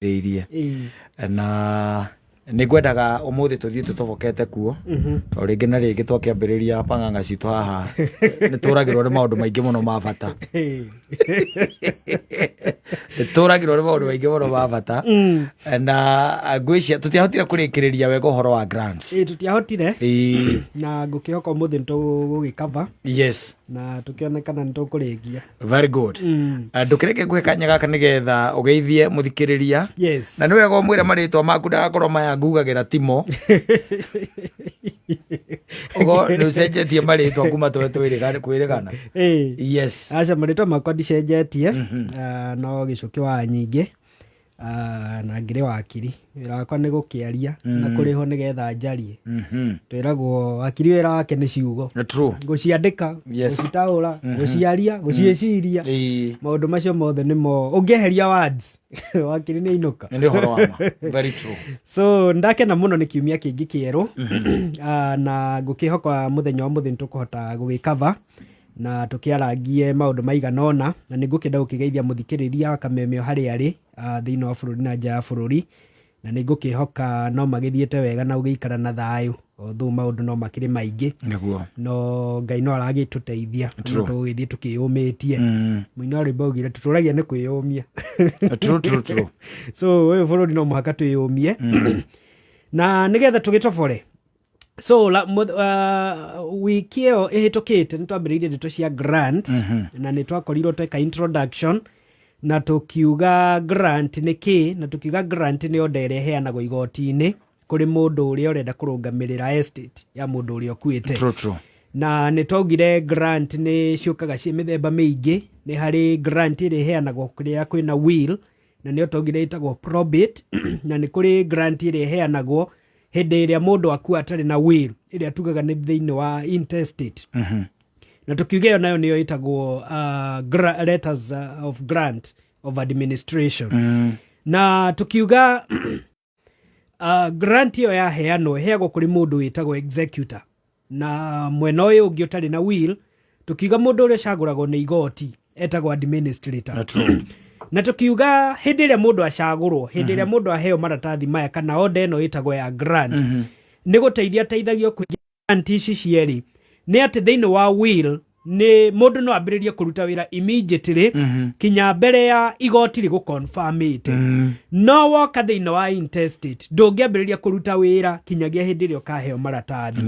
Rĩirie na nĩ ngwendaga ũmũthĩ tũthiĩ tũtobokete kuo, o rĩngĩ na rĩngĩ twakĩambĩrĩria pang'ang'a citũ haha nĩ tũragĩrwo nĩ maũndũ maingĩ mũno ma bata, nĩ tũragĩrwo nĩ maũndũ maingĩ mũno ma bata, na ngwĩcia tũtiahotire kũrĩkĩrĩria wega ũhoro wa grants. Ĩ, tũtiahotire. Na ngũkĩhoka ũmũthĩ nĩ tũgũgĩkava na tũkĩone kana nĩ tũkũrĩkia. Very good. Ndũkĩreke ngũhe kanya gaka nĩgetha ũgeithie mũthikĩrĩria. Na nĩ wega ũmwĩre marĩtwa maku, ndagakorwo maya ngugagĩra timo ũgo nĩ ũcenjetie marĩtwa kuma twe twĩrĩgana. Aca, marĩtwa makwa ndicenjetie. Ah, no Gĩcũkĩ wa Nyingĩ. Ah, na ngĩrĩ wakiri, wĩra wakwa nĩ gũkĩaria na kũrĩhwo nĩgetha njarie. Twĩragwo wakiri wĩra wake nĩ ciugo. Gũciandĩka, gũcitaũra, gũciaria, gũciĩciria. Maũndũ macio mothe nĩmo ũngĩeheria words, wakiri nĩ ainũka. Nĩ ũhoro wa ma, very true. So ndakena mũno nĩ kiumia kĩngĩ kĩerũ. Ah, na ngũkĩhoka mũthenya wa mũthĩ nĩ tũkũhota gũgĩkava na tũkĩarangie maũndũ maigana ũna, na nĩ ngũkĩenda gũkĩgeithia mũthikĩrĩria wa Kameme o harĩa arĩ, thĩinĩ wa bũrũri na nja ya bũrũri, na nĩ ngũkĩhoka no magĩthiĩte wega na gũgĩikara na thayũ, although maũndũ no makĩrĩ maingĩ. No Ngai no aragĩtũteithia no tũgũgĩthiĩ tũkĩyũmĩtie. Mũini wa rwĩmbo augire tũtũragia nĩ kwĩyũmia. True true true So ũyũ bũrũri no mũhaka twĩyũmie na nĩgetha tũgĩtobore. So wiki ĩyo ĩhĩtũkĩte nĩ twambĩrĩirie ndeto cia grant, na nĩ twakorirwo tweka introduction na tũkiuga grant nĩ kĩ, na tũkiuga grant nĩ order ĩrĩa ĩheanagwo igoti-inĩ kũrĩ mũndũ ũrĩa ũrenda kũrũgamĩrĩra estate ya mũndũ ũrĩa ũkuĩte. true true Na nĩ twaugire grant nĩ ciũkaga ciĩ mĩthemba mĩingĩ. Nĩ harĩ grant ĩrĩa ĩheanagwo kũrĩa kwĩna will, na nĩyo twaugire ĩtagwo probate, na nĩ kũrĩ grant ĩrĩa ĩheanagwo hĩndĩ ĩrĩa mũndũ akua atarĩ na will, ĩrĩa tugaga nĩ thĩinĩ wa intestate, na tũkiuga ĩyo nayo nĩyo ĩtagwo letters of grant of administration. Na tũkiuga grant ĩyo yaheanwo ĩheagwo kũrĩ mũndũ wĩtagwo executor, na mwena ũyũ ũngĩ ũtarĩ na will, tũkiuga mũndũ ũrĩa ũcagũragwo nĩ igoti etagwo administrator. Na tũkiuga hĩndĩ ĩrĩa mũndũ acagũrwo, hĩndĩ ĩrĩa mũndũ aheo maratathi maya kana order ĩno ĩtagwo ya grant, nĩ gũteithia ateithagio kũingĩra grant ici cierĩ nĩ atĩ thĩinĩ wa will nĩ mũndũ no ambĩrĩrie kũruta wĩra immediately kinya mbere ya igoti rĩgũconfirmĩte. No woka thĩinĩ wa intestate, ndũngĩambĩrĩria kũruta wĩra kinyagia hĩndĩ ĩrĩa ũkaheo maratathi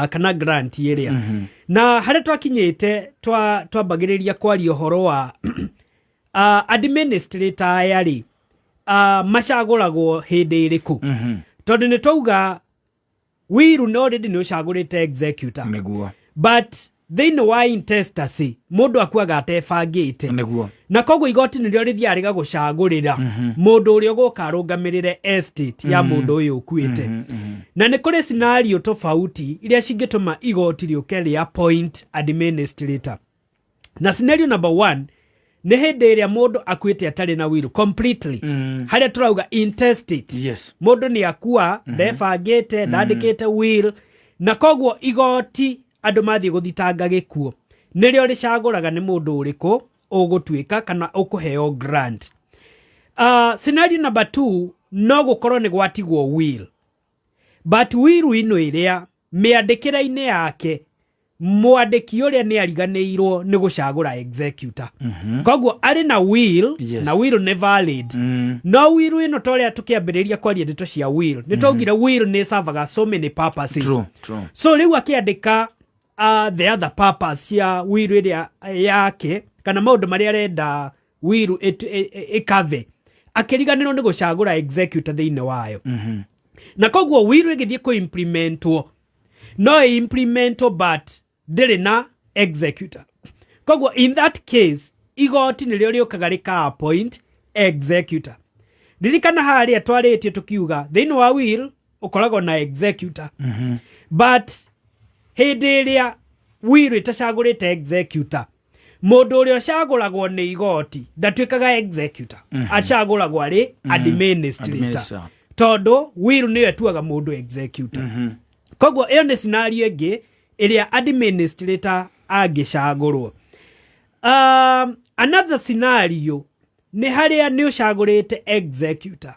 kana grant ĩrĩa. Na harĩa twakinyĩte twambagĩrĩria kwaria ũhoro wa administrator aya rĩ, macagũragwo hĩndĩ ĩrĩkũ, tondũ nĩ twauga will no already nĩ ũcagũrĩte executor. But thĩinĩ wa intestacy mũndũ akuaga atebangĩte. Na koguo igoti nĩrĩo rĩthiaga rĩgagũcagũrĩra mũndũ ũrĩa ũgũka arũgamĩrĩre estate ya mũndũ ũyũ ũkuĩte. Na nĩ kũrĩ scenario tofauti iria cingĩtũma igoti rĩũke rĩ appoint administrator. Na scenario number one nĩ hĩndĩ ĩrĩa mũndũ akuĩte atarĩ na will completely, harĩa tũrauga intestate. Mũndũ nĩ akua, ndebangĩte, ndandĩkĩte will, na koguo igoti andũ mathiĩ gũthitanga gĩkuũ nĩrĩo rĩcagũraga nĩ mũndũ ũrĩkũ ũgũtuĩka kana ũkũheo grant. Scenario number two, no gũkorwo nĩ gwatigwo will, but will ĩno ĩrĩa mĩandĩkĩre-inĩ yake mwandĩki ũrĩa nĩ ariganĩirwo nĩ gũcagũra executor. Koguo arĩ na will, na will nĩ valid, no will ĩno, ta ũrĩa tũkĩambĩrĩria kwaria ndeto cia will, nĩ twaugire will nĩ servaga so many purposes. True, true. So rĩu akĩandĩka the other purpose cia will ĩrĩa yake kana maũndũ marĩa arenda will ĩkave, akĩriganĩrwo nĩ gũcagũra executor thĩinĩ wayo. Na koguo will ĩgĩthiĩ kũ-implementwo, no ĩ-implementwo but ndĩrĩ na executor. Koguo in that case igoti nĩrĩo rĩũkaga rĩka appoint executor. Ririkana harĩa twarĩtie tũkiuga thĩinĩ wa will ũkoragwo na executor, but hĩndĩ ĩrĩa will ĩtacagũrĩte executor, mũndũ ũrĩa ũcagũragwo nĩ igoti ndatuĩkaga executor, acagũragwo arĩ administrator. Administrator. Tondũ will nĩyo ĩtuaga mũndũ executor. Koguo ĩyo nĩ scenario ĩngĩ ĩrĩa administrator angĩcagũrwo. Another scenario Nĩ harĩa nĩ ũcagũrĩte executor,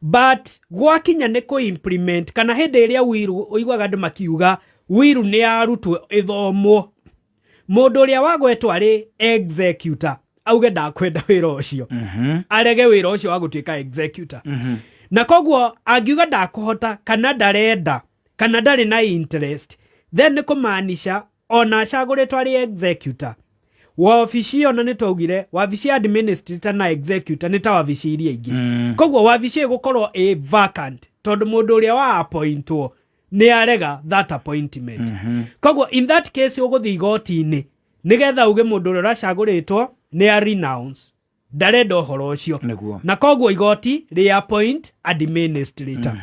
but gwakinya nĩ kũ implement kana hĩndĩ ĩrĩa wiru, ũiguaga andũ makiuga wiru nĩ yarutwo ĩthomwo, mũndũ ũrĩa wagwetwo arĩ executor auge ndakwenda wĩra ũcio, arege wĩra ũcio wa gũtuĩka executor. Na koguo angiuga ndakũhota kana ndarenda kana ndarĩ na interest, then nĩ kũmaanisha ona acagũrĩtwo arĩ executor, wabici ĩyo, na nĩ twaugire wabici ya administrator na executor nĩ ta wabici iria ingĩ. Koguo wabici ĩyo ĩgũkorwo ĩ vacant tondũ mũndũ ũrĩa wa appointwo nĩ arega that appointment. Koguo in that case ũgũthiĩ igoti-inĩ nĩgetha uge mũndũ ũrĩa ũracagũrĩtwo nĩ a renounce, ndarenda ũhoro ũcio. Na koguo igoti rĩ appoint administrator.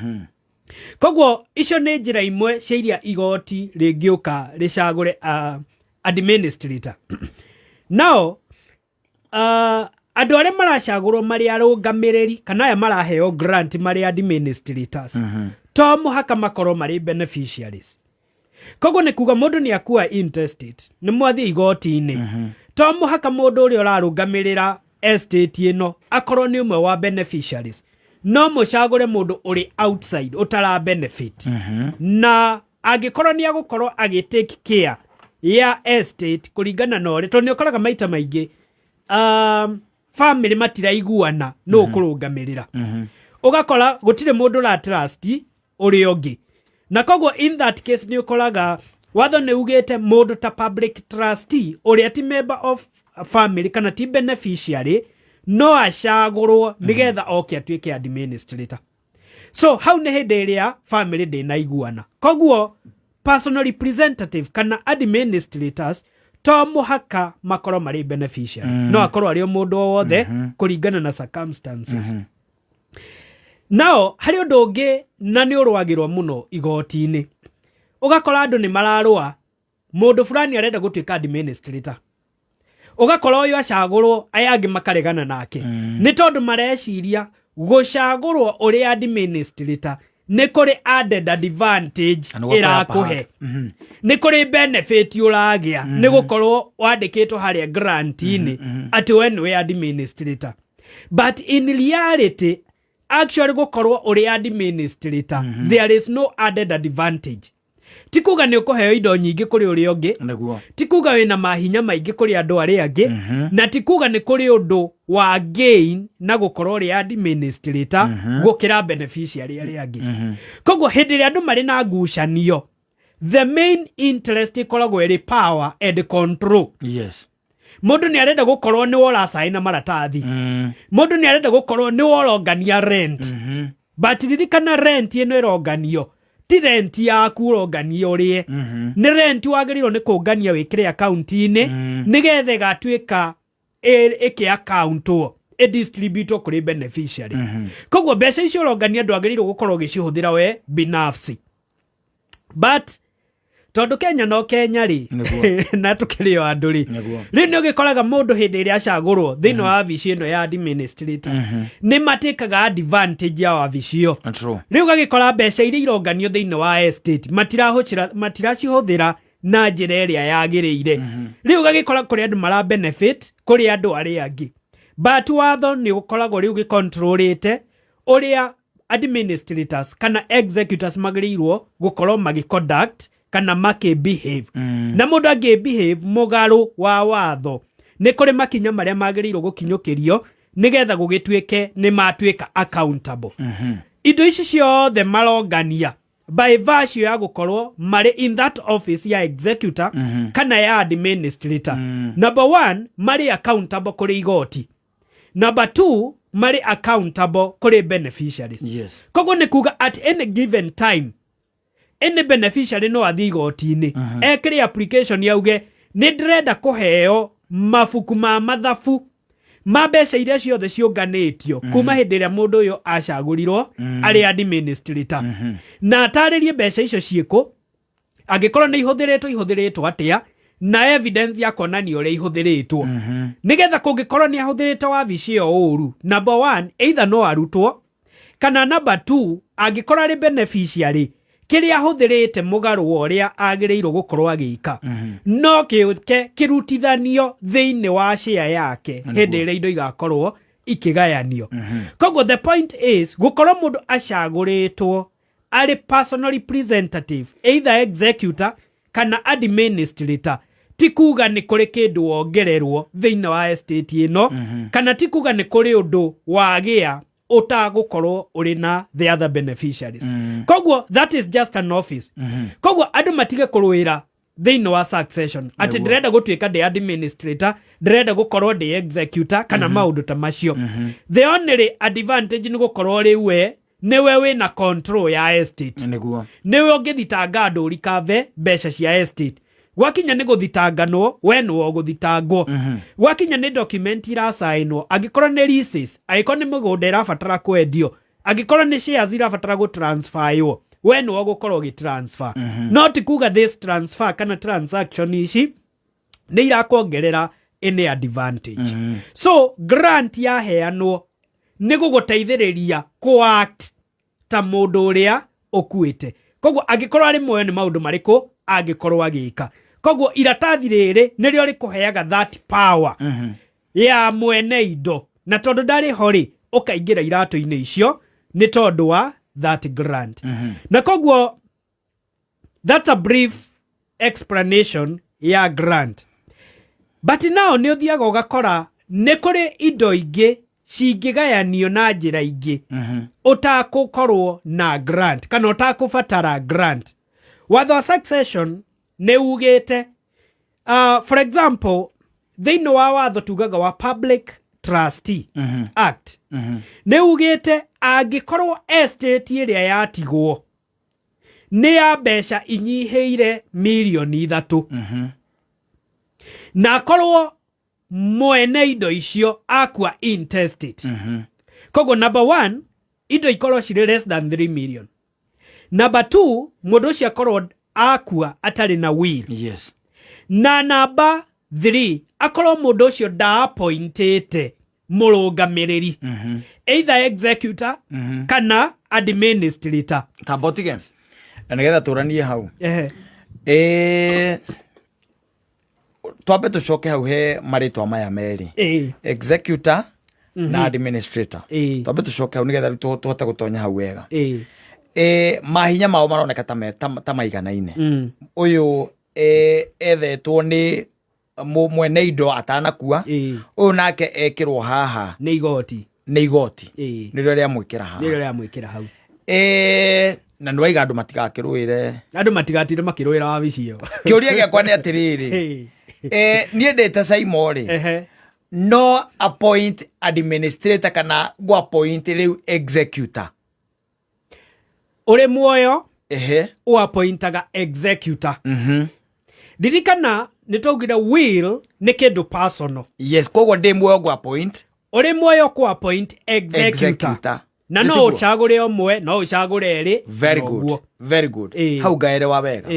Koguo icio nĩ njĩra imwe cia iria igoti rĩngĩũka rĩcagũre administrator. Nao andũ arĩa maracagũrwo marĩ arũngamĩrĩri kana aya maraheo grant marĩ administrators, to mũhaka makorwo marĩ beneficiaries. Koguo nĩ kuga mũndũ nĩ akua intestate, nĩ mwathiĩ igoti-inĩ, to mũhaka mũndũ ũrĩa ũrarũngamĩrĩra estate ĩno akorwo nĩ ũmwe wa beneficiaries. No mũcagũre mũndũ ũrĩ outside ũtara benefit, na angĩkorwo nĩ agũkorwo agĩ take care ya estate kũringana na ũrĩa, tondũ nĩ ũkoraga maita maingĩ family matiraiguana nũ ũkũrũngamĩrĩra. Ũgakora gũtirĩ mũndũ ũra trust ũrĩa ũngĩ, na koguo in that case nĩ ũkoraga watho nĩ ugĩte mũndũ ta public trustee ũrĩa ti member of family kana ti beneficiary no acagũrwo nĩgetha oke atuĩke administrator. So hau nĩ hĩndĩ ĩrĩa family ndĩnaiguana. Koguo personal representative kana administrators to mũhaka makorwo marĩ beneficiary, no akorwo arĩ o mũndũ o wothe kũringana na circumstances. Nao harĩ ũndũ ũngĩ na nĩ ũrũagĩrwo mũno igoti-inĩ. Ũgakora andũ nĩ mararũa, mũndũ fulani arenda gũtuĩka administrator, ũgakora ũyũ acagũrwo, aya angĩ makaregana nake, nĩ tondũ mareciria gũcagũrwo ũrĩ administrator nĩ kũrĩ added advantage Na nĩ gũkũrapa. ĩrakũhe, nĩ kũrĩ benefit ũragĩa nĩ gũkorwo wandĩkĩtwo harĩa grant-inĩ atĩ we nĩwe administrator. But in reality, actually gũkorwo ũrĩ administrator, there is no added advantage. Ti kuga nĩ ũkũheo indo nyingĩ kũrĩ ũrĩa ũngĩ, ti kuga wĩna mahinya maingĩ kũrĩ andũ arĩa angĩ, na ti kuga nĩ kũrĩ ũndũ wa gain na gũkorwo ũrĩ administrator gũkĩra beneficiary arĩa angĩ. Koguo hĩndĩ ĩrĩa andũ marĩ na ngucanio, the main interest ĩkoragwo ĩrĩ power and control. Mũndũ nĩ arenda gũkorwo nĩwe ũracaina maratathi, mũndũ nĩ arenda gũkorwo nĩwe ũrongania rent. But ririkana, rent ĩno ĩronganio ti rent yaku ũrongania ũrĩe, nĩ rent wagĩrĩirwo nĩ kũngania wĩkĩre akaunti-inĩ nĩgetha ĩgatuĩka ĩkĩ accountwo, ĩdistributwo kũrĩ beneficiary. Koguo mbeca icio ũrongania ndwagĩrĩirwo gũkorwo ũgĩcihũthĩra we binafsi. But tondũ Kenya no Kenya rĩ, na tũkĩrĩ o andũ rĩ, rĩu nĩ ũgĩkoraga mũndũ hĩndĩ ĩrĩa acagũrwo thĩinĩ wa wabici ĩno ya administrator, nĩ matĩkaga advantage ya wabici ĩyo. Rĩu ũgagĩkora mbeca iria ironganio thĩinĩ wa estate matiracihũthĩra na njĩra ĩrĩa yagĩrĩire. Rĩu ũgagĩkora kũrĩ andũ mara benefit kũrĩ andũ arĩa angĩ, but watho nĩ ũkoragwo rĩu gĩcontrolĩte ũrĩa administrators kana executors magĩrĩirwo gũkorwo magĩconduct kana makĩbehave. Na mũndũ angĩbehave mũgarũ wa watho, nĩ kũrĩ makinya marĩa magĩrĩirwo gũkinyũkĩrio nĩgetha gũgĩtuĩke nĩ matuĩka accountable. Indo ici ciothe marongania by virtue ya gũkorwo marĩ in that office ya executor kana ya administrator, number one, marĩ accountable kũrĩ igoti; number two, marĩ accountable kũrĩ beneficiaries. Koguo nĩ kuga at any given time any beneficiary no athiĩ igoti-inĩ ekĩre application, yauge nĩ ndĩrenda kũheo mabuku ma mathabu ma mbeca iria ciothe ciũnganĩtio kuma hĩndĩ ĩrĩa mũndũ ũyũ acagũrirwo arĩ administrator, na atarĩrie mbeca icio ciĩkũ, angĩkorwo nĩ ihũthĩrĩtwo, ihũthĩrĩtwo atĩa, na evidence ya kuonania ũrĩa ihũthĩrĩtwo, nĩgetha kũngĩkorwo nĩ ahũthĩrĩte wabici ĩyo ũru, number one, either no arutwo, kana number two, angĩkorwo arĩ beneficiary, Kĩrĩa ahũthĩrĩte mũgarũ wa ũrĩa agĩrĩirwo gũkorwo agĩka no kĩũke kĩrutithanio thĩinĩ wa share yake hĩndĩ ĩrĩa indo igakorwo ikĩgayanio. Koguo the point is, gũkorwo mũndũ acagũrĩtwo arĩ personal representative, either executor kana administrator, ti kuga nĩ kũrĩ kĩndũ wongererwo thĩinĩ wa estate ĩno, kana ti kuga nĩ kũrĩ ũndũ wagĩa ũtagũkorwo ũrĩ na the other beneficiaries. Koguo that is just an office. Koguo andũ matige kũrũĩra thĩinĩ wa succession atĩ ndĩrenda gũtuĩka ndĩ administrator, ndĩrenda gũkorwo ndĩ executor, kana maũndũ ta macio. The only advantage nĩ gũkorwo rĩu we nĩwe wĩna control ya estate. Nĩwe ũngĩthitanga andũ ũrikave mbeca cia estate. Gwakinya nĩ gũthitanganwo, we nĩwe ũgũthitangwo. Gwakinya nĩ document iracainwo, angĩkorwo nĩ leases, angĩkorwo nĩ mĩgũnda ĩrabatara kwendio, angĩkorwo nĩ shares irabatara gũtransferwo, we nĩwe ũgũkorwo ũgĩtransfer. No ti kuga this transfer kana transaction ici nĩ irakuongerera any advantage. So grant yaheanwo nĩ gũgũteithĩrĩria kũ-act ta mũndũ ũrĩa ũkuĩte. Koguo angĩkorwo arĩ muoyo, nĩ maũndũ marĩkũ angĩkorwo agĩka? Koguo iratathi rĩrĩ nĩrĩo rĩkũheaga that power ya mwene indo, na tondũ ndarĩ ho rĩ, ũkaingĩra iratũ-inĩ icio nĩ tondũ wa that grant. Na koguo that's a brief explanation ya grant. But now nĩ ũthiaga ũgakora nĩ kũrĩ indo ingĩ cingĩgayanio na njĩra ingĩ ũtakũkorwo na grant kana ũtakũbatara grant. Watho wa succession nĩ ugĩte, for example, thĩinĩ wa watho tugaga wa Public Trustee Act, nĩ ugĩte angĩkorwo estate ĩrĩa yatigwo nĩ ya mbeca inyihĩire mirioni 3, na akorwo mwene indo icio akua intestate. Koguo number one, indo ikorwo cirĩ less than 3 million. Number two, mũndũ ũcio akorwo akua atarĩ na will. Na namba 3, akorwo mũndũ ũcio ndaappointĩte mũrũgamĩrĩri, either executor kana administrator. Tamba ũtige na nĩgetha tũranie hau. Twambe tũcoke hau he marĩtwa maya merĩ, executor na administrator. Twambe tũcoke hau nĩgetha rĩu tũhote gũtonya hau wega. Mahinya mao maroneka ta maiganaine. Ũyũ ethetwo nĩ mwene indo atanakua. Ũyũ nake ekĩrwo haha nĩ igoti. Nĩ igoti. Nĩrĩo rĩamwĩkĩra haha. Nĩrĩo rĩamwĩkĩra hau. Na nĩ waiga andũ matigakĩrũĩre. Andũ matigatinde makĩrũĩra wabici ĩyo. Kĩũria gĩakwa nĩ atĩrĩrĩ, niĩ ndĩte Saimo rĩ, no appoint administrator kana ngũ appoint rĩu executor? Ũrĩ muoyo, ũappointaga executor. Ririkana nĩ twaugire will nĩ kĩndũ personal. Yes, koguo ndĩ muoyo ngũ appoint Ũrĩ muoyo kũ appoint executor. Executor. Na no Nĩtiguo? ũcagũre ũmwe, no ũcagũre erĩ. Very na good. ũguo. Very good. Hau ngaerewa wega.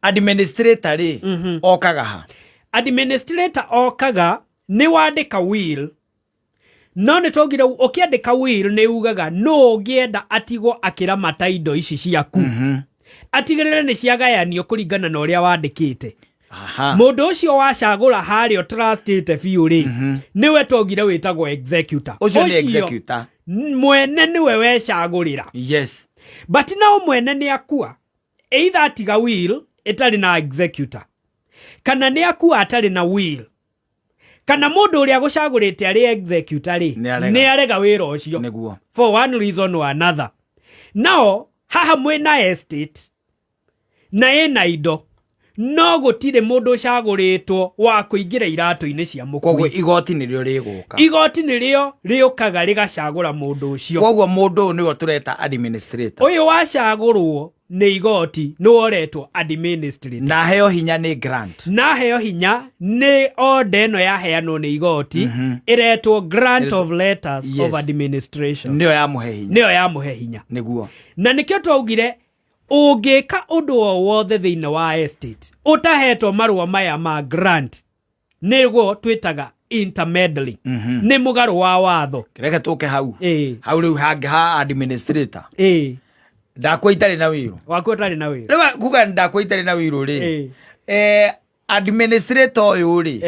Administrator rĩ, okaga ha? Administrator okaga nĩ wandĩka will, no nĩ twaugire ũkĩandĩka will nĩ ugaga nũ ũngĩenda atigwo akĩramata indo ici ciaku, atigĩrĩre nĩ ciagayanio kũringana na ũrĩa wandĩkĩte. Mũndũ ũcio wacagũra harĩa ũtrustĩte biũ rĩ, nĩwe twaugire wĩtagwo executor. Ũcio nĩ executor. Mwene nĩwe wecagũrĩra. But nao mwene nĩ akua, either atiga will ĩtarĩ na executor, kana nĩ akua atarĩ na will, kana mũndũ ũrĩa agũcagũrĩte arĩ executor rĩ, Nĩ arega. Nĩ arega wĩra ũcio for one reason or another. Nao haha mwĩna estate na ĩna indo, no gũtirĩ mũndũ ũcagũrĩtwo wa kũingĩra iratũ-inĩ cia Koguo mũkui. Igoti nĩrĩo rĩgũka. Igoti nĩrĩo rĩũkaga rĩgacagũra mũndũ ũcio. Koguo mũndũ ũyũ nĩwe tũreta administrator. Ũyũ wacagũrwo nĩ igoti nĩwe ũretwo administrator. Na heo hinya nĩ grant. Na heo hinya nĩ order ĩno yaheanwo nĩ igoti ĩretwo grant of letters of administration. Nĩyo yamũhe hinya. Nĩyo yamũhe hinya. Na nĩkĩo twaugire ũngĩka ũndũ o wothe thĩinĩ wa estate ũtahetwo marũa maya ma grant, nĩguo twĩtaga intermeddling, nĩ mũgarũ wa watho. Reke tũke hau. Hau rĩu hangĩ ha administrator. Ndakua itarĩ na will. Wakua ũtarĩ na will. Rĩu kuga ndakua itarĩ na will rĩ, administrator ũyũ rĩ,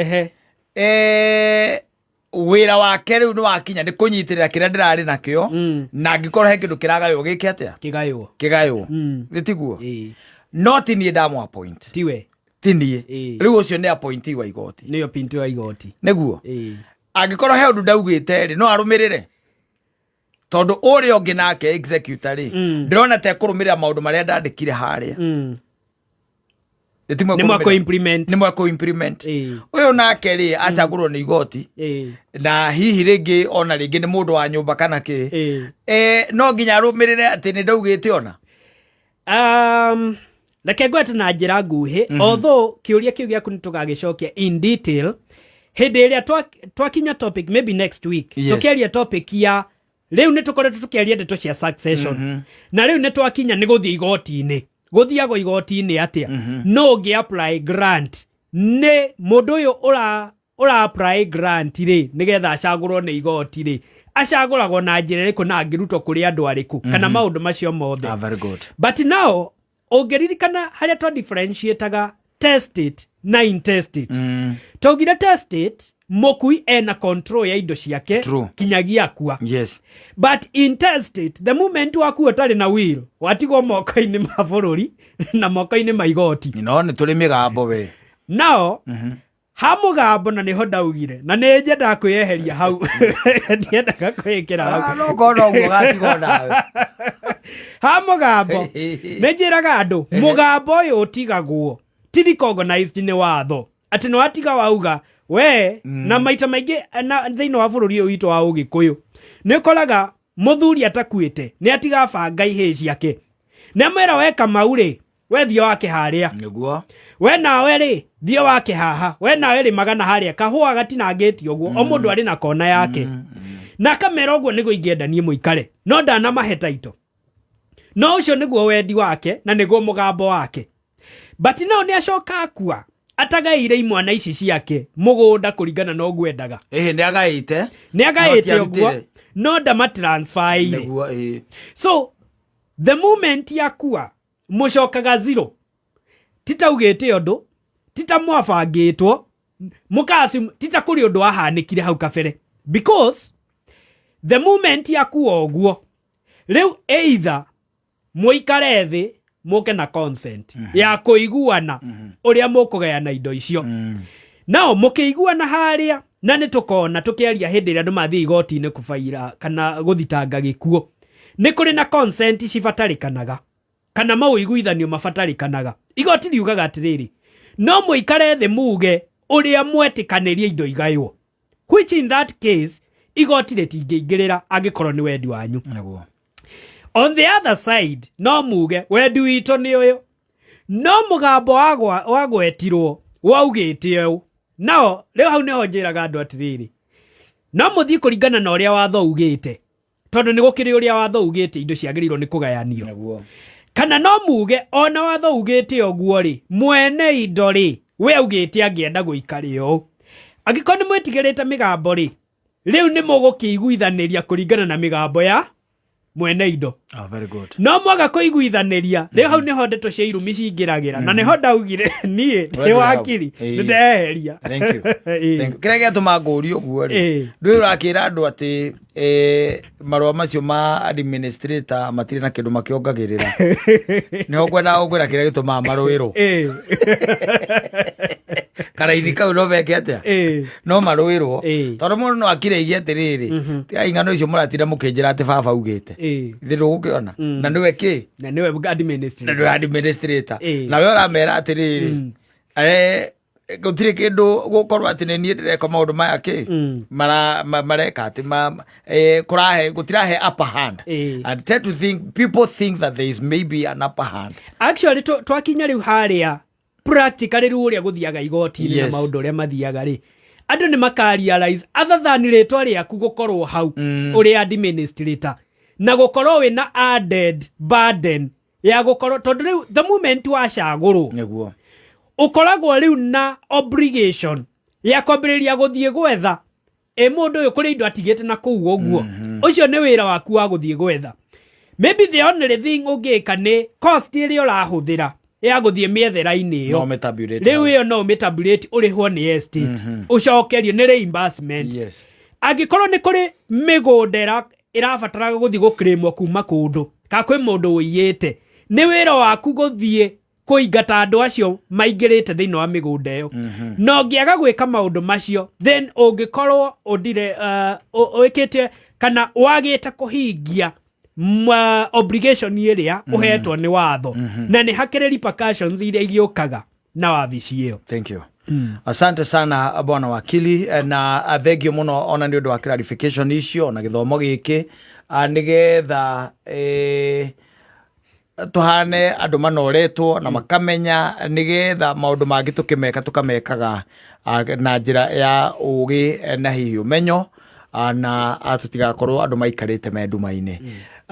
wĩra wake rĩu nĩ wakinya nĩ kũnyitĩrĩra kĩrĩa ndĩrarĩ nakĩo, na angĩkorwo he kĩndũ kĩragaywo gĩke atĩa? Kĩgaywo. Kĩgaywo. Nĩ tiguo? No ti niĩ ndamũ appoint. Tiwe. Ti niĩ. Rĩu ũcio nĩ appointee wa igoti. Nĩyo pinto ya igoti. Nĩguo. Angĩkorwo he ũndũ ndaugĩte rĩ, no arũmĩrĩre, tondũ ũrĩa ũngĩ nake executor rĩ, ndĩrona ta ekũrũmĩrĩra maũndũ marĩa ndandĩkire harĩa. Nĩ Nĩ mwakũ implement. Nĩ mwakũ implement. Ũyũ nake rĩ, acagũrwo nĩ igoti, na hihi rĩngĩ ona rĩngĩ nĩ mũndũ wa nyũmba kana kĩ, no nginya arũmĩrĩre atĩ nĩ ndaugĩte ona. Reke ngwete na njĩra nguhĩ, although kĩũria kĩu gĩaku nĩ tũgagĩcokia in detail hĩndĩ ĩrĩa twakinya topic, maybe next week. Tũkĩaria topic ya rĩu nĩ tũkoretwo tũkĩaria ndeto cia succession, na rĩu nĩ twakinya nĩ gũthiĩ igoti-inĩ. Gũthiagwo igoti-inĩ atĩa? No ũngĩ apply grant nĩ mũndũ ũyũ ũra apply grant rĩ, nĩgetha acagũrwo nĩ igoti rĩ, acagũragwo na njĩra ĩrĩkũ na angĩrutwo kũrĩ andũ arĩkũ, kana maũndũ macio mothe. Ah, very good. But now ũngĩririkana harĩa twa differentiataga testate na intestate, twaugire testate mũkui ena control ya indo ciake kinyagia akua. But intestate, the moment wakua ũtarĩ na will, watigwo moko-inĩ ma bũrũri na moko-inĩ ma igoti. No nĩ tũrĩ mĩgambo we. Nao ha mũgambo, na nĩho ndaugire na nĩ nyendaga kwĩyeheria hau, ndiendaga kwĩĩkĩra hau. Ah, no korwo noguo gatigwo nawe. Ha mũgambo, nĩ njĩraga andũ mũgambo ũyũ ũtigagwo ti recognized nĩ watho, atĩ nĩ watiga wauga we, na maita maingĩ na thĩinĩ wa bũrũri ũyũ witũ wa ũgĩkũyũ nĩ ũkoraga mũthuri atakuĩte nĩ atiga banga ihĩĩ ciake, nĩ amwĩra, "We Kamau rĩ, we thiĩ wake harĩa." "We nawe rĩ, thiĩ wake haha. We nawe rĩ, magana harĩa." Kahũa gatinangĩtio ũguo, o mũndũ arĩ na kona yake, na akamera ũguo nĩguo ingĩenda niĩ mũikare, no ndanamahe taito, no ũcio nĩguo wendi wake na nĩguo mũgambo wake. But no nĩ acoka akua atagaĩire imwana ici ciake mũgũnda kũringana na ũguo endaga. Ĩhĩ, nĩ agaĩte. Nĩ agaĩte No ũguo, tiarutire. no ndamatransferire. Nĩguo, ĩĩ. So the moment yakua, mũcokaga zero. Titaugĩte ũndũ, tita mwabangĩtwo mũka assume, tita kũrĩ ũndũ wahanĩkire hau kabere, because the moment yakua ũguo rĩu, either mũikare thĩ mũke na consent ya kũiguana ũrĩa mũkũgayana indo icio, nao mũkĩiguana harĩa, na nĩ tũkona tũkĩaria hĩndĩ ĩrĩa andũ mathiĩ igoti-inĩ kũbaira kana gũthitanga gĩkuũ, nĩ kũrĩ na consent cibatarĩkanaga kana maũiguithanio mabatarĩkanaga. Igoti riugaga atĩrĩrĩ, no mũikare thĩ muge ũrĩa mwetĩkanĩria indo igaywo, which in that case igoti rĩtingĩingĩrĩra angĩkorwo nĩ wendi wanyu. On the other side, no muge wendi witũ nĩ ũyũ, no mũgambo wagwetirwo waugĩte ũũ. Nao rĩu hau nĩho njĩraga andũ atĩrĩrĩ, no mũthiĩ kũringana na ũrĩa watho ugĩte, tondũ nĩ gũkĩrĩ ũrĩa watho ugĩte indo ciagĩrĩirwo nĩ kũgayanio, kana no muge ona watho ugĩte ũguo rĩ, mwene indo rĩ, we augĩte angĩenda gũikare ũũ. Angĩkorwo nĩ mwĩtigĩrĩte mĩgambo rĩ, rĩu nĩ mũgũkĩiguithanĩria kũringana na mĩgambo ya mwene indo. Ah, very good. No mwaga kũiguithanĩria, rĩu hau nĩho ndeto cia irumi cingĩragĩra, na nĩho ndaugire niĩ ndĩ Wendire hau. wakiri nĩ ndeheria. Thank you. Thank you. Kĩrĩa gĩatũma ngũrie ũguo rĩ, ndũĩ ũrakĩra andũ atĩ marũa macio ma administrator matirĩ na kĩndũ makĩongagĩrĩra, nĩho ngwendaga gũkwĩra kĩrĩa gĩtũmaga marũĩrwo. Karaithi kau no meke atĩa? No marũĩrwo, tondũ mũndũ no akire atĩrĩrĩ, tigai ng'ano icio mũratinda mũkĩnjĩra atĩ baba augĩte. Ithe ndũgũkĩona na nĩwe kĩ? Na nĩwe na administrator. Nĩwe administrator. Nawe ũramera atĩrĩrĩ, gũtirĩ kĩndũ gũkorwo atĩ nĩ niĩ ndĩreka maũndũ maya kĩ mareka atĩ kũrahe gũtirahe upper hand. And tend to think, people think that there is maybe an upper hand. Actually twakinya rĩu harĩa practically rĩu ũrĩa gũthiaga igoti-inĩ na maũndũ ũrĩa mathiaga rĩ, andũ nĩ maka realize other than rĩtwa rĩaku gũkorwo hau ũrĩ administrator na gũkorwo wĩna added burden ya gũkorwo, tondũ rĩu the moment wacagũrwo, ũkoragwo rĩu na obligation ya kwambĩrĩria gũthiĩ gwetha ĩ mũndũ ũyũ kũrĩ indo atigĩte na kũu ũguo. Ũcio nĩ wĩra waku wa gũthiĩ gwetha. Maybe the only thing ũngĩka nĩ cost ĩrĩa ũrahũthĩra ya gũthiĩ mĩethera-inĩ No ĩyo, ũmĩtabulate rĩu hau. Ĩyo no ũmĩtabulate, ũrĩhwo nĩ estate, ũcokerio nĩ reimbursement. Angĩkorwo nĩ kũrĩ mĩgũnda ĩrabatara gũthiĩ gũkĩrĩmwo kuma kũndũ, kana kwĩ mũndũ ũiyĩte, nĩ wĩra waku gũthiĩ kũingata andũ acio maingĩrĩte thĩinĩ wa mĩgũnda ĩyo. Na ũngĩaga gwĩka maũndũ macio, then ũngĩkorwo ũndire wĩkĩte kana wagĩte kũhingia obligation ĩrĩa ũhetwo nĩ watho, na nĩ hakĩrĩ repercussions iria igĩũkaga na wabici ĩyo. Thank you, asante sana bwana wakili. Na thengio mũno ona nĩ ũndũ wa clarification icio na gĩthomo gĩkĩ, nĩgetha tuhane andũ manoretwo na makamenya, nĩgetha maũndũ mangĩ tũkĩmeka tũkamekaga na njĩra ya ũgĩ na hihi ũmenyo, na tũtigakorwo andũ maikarĩte me nduma-inĩ.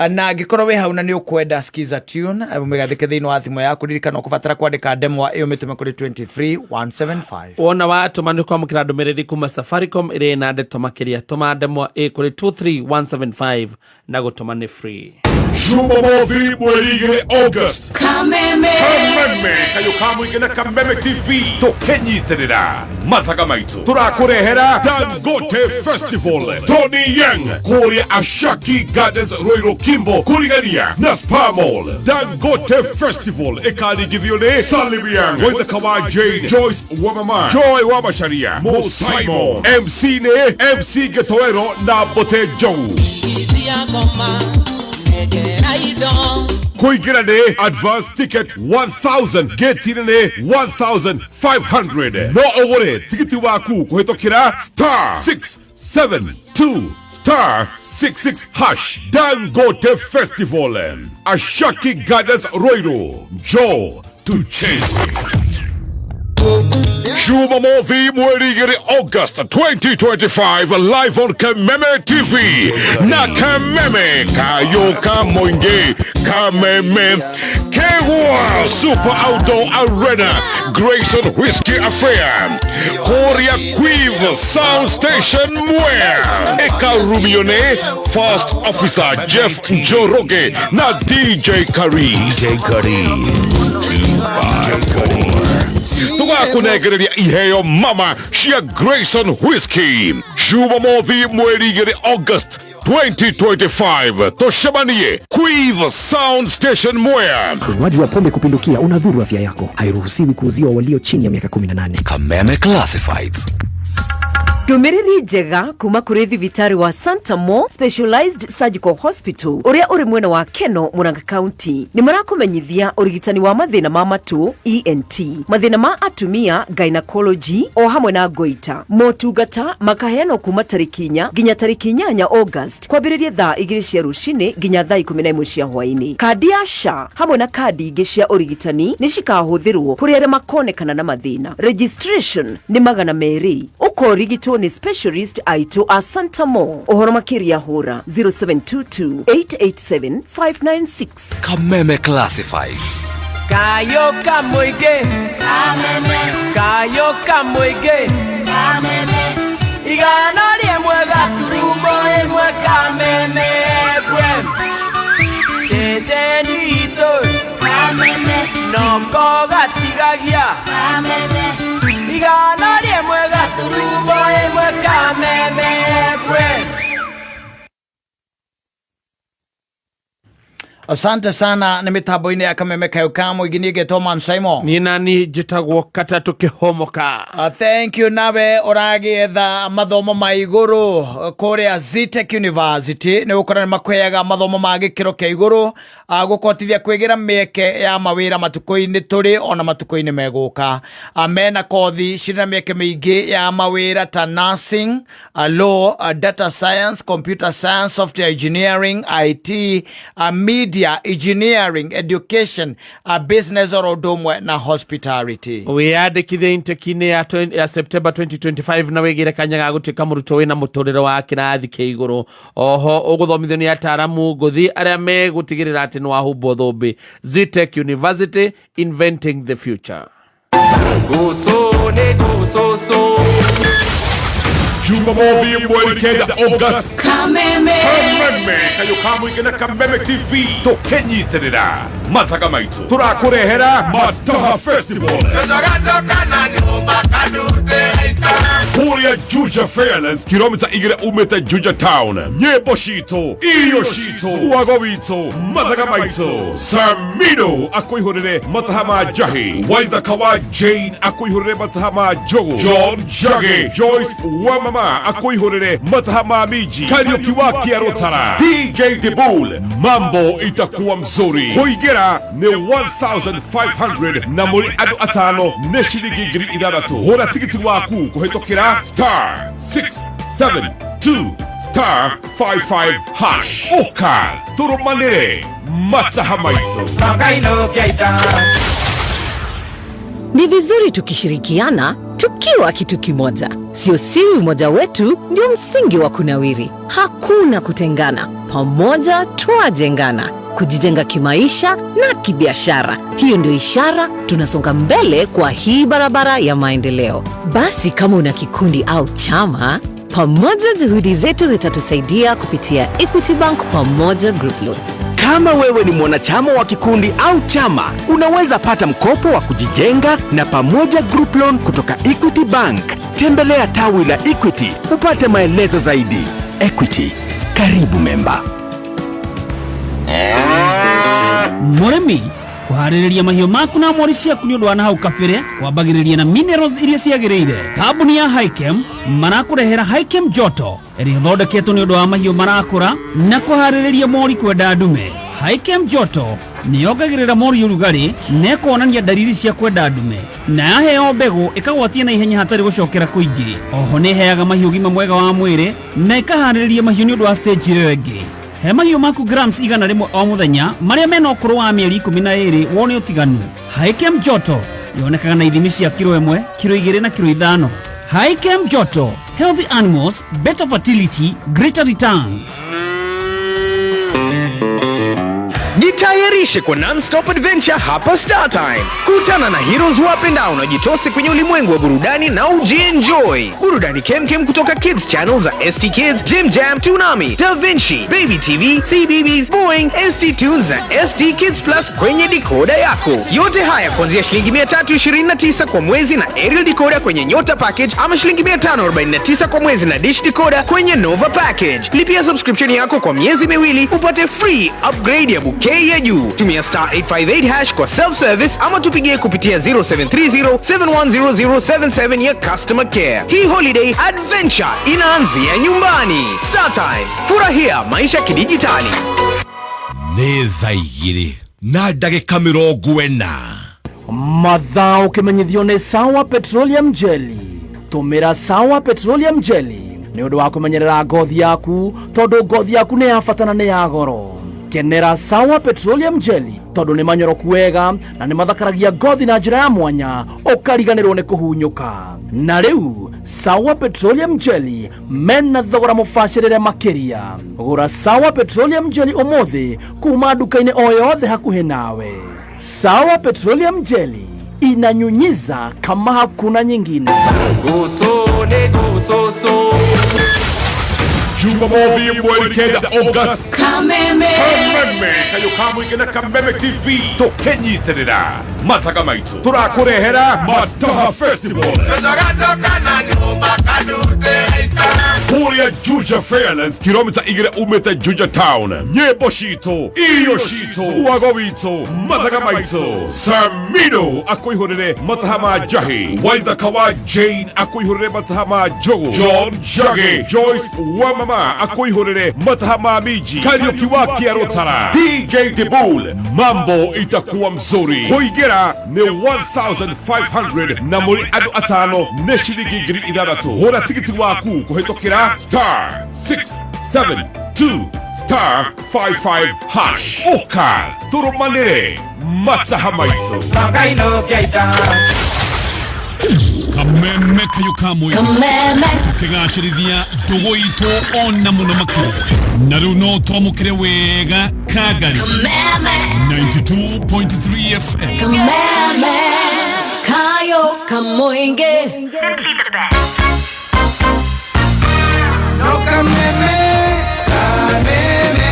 Na angĩkorwo wĩ hau na nĩ ũkwenda Skiza tune mĩgathĩke thĩinĩ wa thimũ yaku, ririkana ũkũbatara kwandĩka ndemwa ĩyo, mĩtũme kũrĩ 23175. Wona watũma, nĩ kwamũkĩra ndũmĩrĩri kuma Safaricom ĩrĩ na ndeto makĩria. Tũma ndemwa ĩ kũrĩ 23175 na gũtũma nĩ free. Jumamothi mweri 2 August, Kameme. Kameme kayo ka mũingĩ na Kameme TV tũkĩnyitĩrĩra mathaga maitũ tũrakũrehera Dangote Festival, Tony Young kũrĩa Ashaki Gardens, Ruiru Kimbo, kũrigania na Spa Mall. Dangote Festival ĩkaringithio nĩ Salim Young, Waithaka wa Jane, Joyce Wamama, Joy wa Macharia, Mo Simon, MC nĩ MC Gĩtoero na Mbote Njogu. Ngoma negera indo. Kũingĩra nĩ advance ticket 1000, gate-inĩ nĩ 1500. No ũgũre tigiti waku kũhĩtũkĩra star 672 star 66 hash. Dangote Festival, Ashaki Gardens, Ruiru. Njoo tucheze. Jumamothi mweri 2 August 2025, live on Kameme TV na Kameme Kayoka Moinge Kameme Kegwa Super Outdoor Arena, Grayson Whiskey Affair Korea Quive Sound Station Mwea Ekarumione First Officer Jeff Njoroge na DJ Karis. DJ Karis 254. Tũgakũnengereria iheo mama cia Grayson Whisky. Jumamothi mweri 2 August 2025, tũcemanie Quive Sound Station Mwea. Unywaji wa pombe kupindukia unadhuru afya yako. Hairuhusiwi kuuziwa walio chini ya miaka 18. Kameme Classifieds. Ndũmĩrĩri njega kuma kũrĩ thibitarĩ wa Santa Mo Specialized Surgical Hospital ũrĩa ũrĩ mwena wa Keno, Murang'a County. Nĩ marakũmenyithia ũrigitani wa mathĩna ma matũ, ENT, mathĩna ma atumia, gynecology, o hamwe na goita. Motungata makaheanwo kuma tarĩki 4 nginya tarĩki 8 August, kwambĩrĩria thaa 2 cia rũcinĩ nginya thaa 11 cia hwaĩ-inĩ. Kandi ya SHA hamwe na kandi ingĩ cia ũrigitani nĩ cikahũthĩrwo kũrĩ arĩa makonekana na mathĩna. Registration nĩ 200. Ũkorigitwo nĩ specialist aitũ a Santa Mo. Ũhoro makĩria hũra 0722 887 596. Kameme Classifieds. Kayo kamũingĩ, kayo kamũingĩ, 101.1 Kameme FM, ceceni itũ noko gatigagia, 101.1 Kameme FM. Asante sana. Nĩ mĩtambo-inĩ ya Kameme kayo ka mũingĩ, niĩ ngetwo Man Simon. Niĩ nani njĩtagwo Katatũ Kĩhomoka. Thank you. Nawe ũragĩetha mathomo ma igũrũ kũrĩa Zetech University, nĩ gũkora nĩ makũheaga mathomo ma gĩkĩro kĩa igũrũ, gũkũhotithia kwĩgĩra mĩeke ya mawĩra matukũ-inĩ tũrĩ ona matukũ-inĩ megũka. Mena kothi cirĩ na mĩeke mĩingĩ ya mawĩra ta nursing, law, data science, computer science, software engineering, IT, media engineering, education, business, oro ũndũ ũmwe na hospitality. Wĩyandĩkithie intake-inĩ ya September 2025 na wĩgĩre kanya ga gũtuĩka mũrutwo wĩna mũtũrĩre wa kĩrathi kĩa igũrũ. Oho ũgũthomithio nĩ ataaramu ngũthi arĩa megũtigĩrĩra atĩ nĩ wahumbwo thũmbĩ. Zetech University, inventing the future. Guso nĩ gucũcũ. Jumamothi mweri 9 August, Kameme. Kameme. Kayũ ka Mũingĩ na Kameme TV tũkĩnyitĩrĩra mathaga maitũ tũrakũrehera Mataha Festival kũrĩa Juja Fairlands, kilomita 2 umĩte Juja Town. Nyĩmbo citũ, irio citũ, wago witũ, mathaga maitũ. Samido akũihũrĩre mataha ma njahi, Waithaka wa Jane akũihũrĩre mataha ma njogu, John Njagi, Joyce Wamama akũihũrĩre mataha ma minji, Kariuki wa Kĩarũtara, DJ Dibul. Mambo itakuwa mzuri. Kũingĩra nĩ 1500 na mũrĩ andũ atano nĩ ciringi 6000. Hũra tigiti waku kũhĩtũkĩra star 672 star 55 hash. Ũka tũrũmanĩre mataha maitũ. Ni vizuri tukishirikiana tukiwa kitu kimoja. Sio siri, umoja wetu ndio msingi wa kunawiri. Hakuna kutengana, pamoja twajengana, kujijenga kimaisha na kibiashara. Hiyo ndio ishara tunasonga mbele kwa hii barabara ya maendeleo. Basi kama una kikundi au chama, pamoja juhudi zetu zitatusaidia kupitia Equity Bank Pamoja Group Loan. Kama wewe ni mwanachama wa kikundi au chama, unaweza pata mkopo wa kujijenga na Pamoja Group Loan kutoka Equity Bank. Tembelea tawi la Equity upate maelezo zaidi. Equity, karibu memba. Mũrĩmi kũharĩrĩria mahiũ maku na mori ciaku nĩ ũndũ wa nahau kabere kwambagĩrĩria na minerals iria ciagĩrĩire. Kambuni ya Hikem marakũrehera Hikem Joto ĩrĩa ĩthondeketwo nĩ ũndũ wa mahiũ marakũra na kũharĩrĩria mori kwenda ndume. Hikem Joto nĩ yongagĩrĩra mori ũrugarĩ na ĩkonania ndariri cia kwenda ndume, na yaheo mbegũ ĩkagwatia na ihenya hatarĩ gũcokera kũingĩ. Oho nĩ ĩheaga mahiũ ũgima mwega wa mwĩrĩ na ĩkaharĩrĩria mahiũ nĩ ũndũ wa stage ĩyo ĩngĩ. He mahiũ maku grams 100 o mũthenya marĩa mena ũkũrũ wa mĩeri 12 wone ũtiganu. Hikem Joto yonekaga na ithimi cia kiro 1, kiro 2 na kiro 5. Hikem Joto, healthy animals, better fertility, greater returns. Jitayarishe kwa non-stop adventure hapa Star Times. Kutana na heroes wapendao na jitose kwenye ulimwengu wa burudani na ujienjoy. Burudani kemkem kutoka Kids Channel za ST Kids, Jim Jam, Toonami, Da Vinci, Baby TV, CBBS, Boeing, ST Tunes na ST Kids Plus kwenye decoder yako. Yote haya kuanzia shilingi 329 kwa mwezi na aerial decoder kwenye Nyota package ama shilingi 549 kwa mwezi na dish decoder kwenye Nova package. Lipia subscription yako kwa miezi miwili upate free upgrade ya bouquet ya juu. Tumia star 858 hash kwa self-service ama tupigie kupitia 0730 710077 ya customer care. Hii holiday adventure inaanzia nyumbani. Star Times, furahia maisha kidijitali. Nĩ thaa 2 na ndagĩka 40. Mathaa ũkĩmenyithio nĩ Sawa Petroleum Jelly. Tũmĩra Sawa Petroleum Jelly nĩ ũndũ wa kũmenyerera ngothi yaku, tondũ ngothi yaku nĩ ya bata na nĩ ya goro. Kenera Sawa Petroleum Jelly tondũ nĩ manyoroku wega na nĩ mathakaragia ngothi na njĩra ya mwanya ũkariganĩrwo nĩ kũhunyũka. Na rĩu Sawa Petroleum Jelly mena thogora mũbacĩrĩre makĩria. Gũra Sawa Petroleum Jelly ũmũthĩ kuma nduka-inĩ o yothe hakuhĩ nawe. Sawa Petroleum Jelly inanyunyiza kama hakuna nyingine. Jumamothi mweri 9 August, Kameme Kameme Kayũ ka Mũingĩ na Kameme TV tũkĩnyitĩrĩra mathaga maitũ tũrakũrehera Mataha Festival kũrĩa Juja Fairlands, kilomita 2 umĩte Juja Town. Nyĩmbo citũ, irio citũ, wago witũ, mathaga maitũ. Samido akũihũrĩre mataha ma njahi, Waithaka wa Jane akũihũrĩre mataha ma njogu, John Njagi, Joyce Wamama akũihũrĩre mataha ma minji, Kariuki wa Kĩarũtara, DJ Dibul. Mambo itakuwa mzuri. Kũingĩra nĩ 1500 na mũrĩ andũ atano nĩ ciringi 6000. Hũra tigiti waku kũhĩtũkĩra star 672 star 55 hash. Ũka tũrũmanĩre mataha maitũ. Kameme Kayũ ka Mũingĩ tũkĩgacĩrithia ndũgũ itũ ona mũno makĩria. Na rĩu no twamũkĩre wega Kagari 92.3 FM. Kameme Kayũ ka Mũingĩ. No kameme, kameme.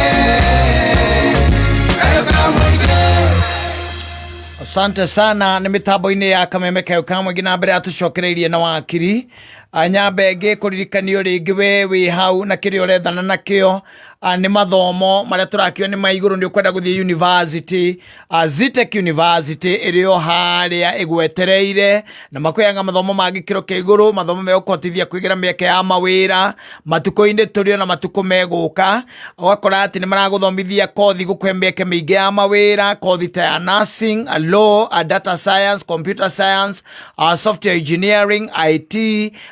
Asante sana. Nĩ mĩtambo-inĩ ya Kameme Kayo ka Mũingĩ na mbere atũcokereirie na wakiri. Nyambe ngĩkũririkanio rĩngĩ we wĩ hau na kĩrĩa ũrethana nakĩo nĩ mathomo marĩa tũrakĩo nĩ ma igũrũ, nĩ ũkwenda gũthiĩ university, Zetech University ĩrĩ o harĩa ĩgwetereire, na makwĩaga mathomo ma gĩkĩro kĩa igũrũ, mathomo megũkũhotithia kwĩgĩra mĩeke ya mawĩra matukũ-inĩ tũrĩ ona matukũ megũka. Ũgakora atĩ nĩ maragũthomithia kothi gũkũhe mĩeke mĩingĩ ya mawĩra, kothi ta ya nursing, law, data science, computer science, software engineering, IT,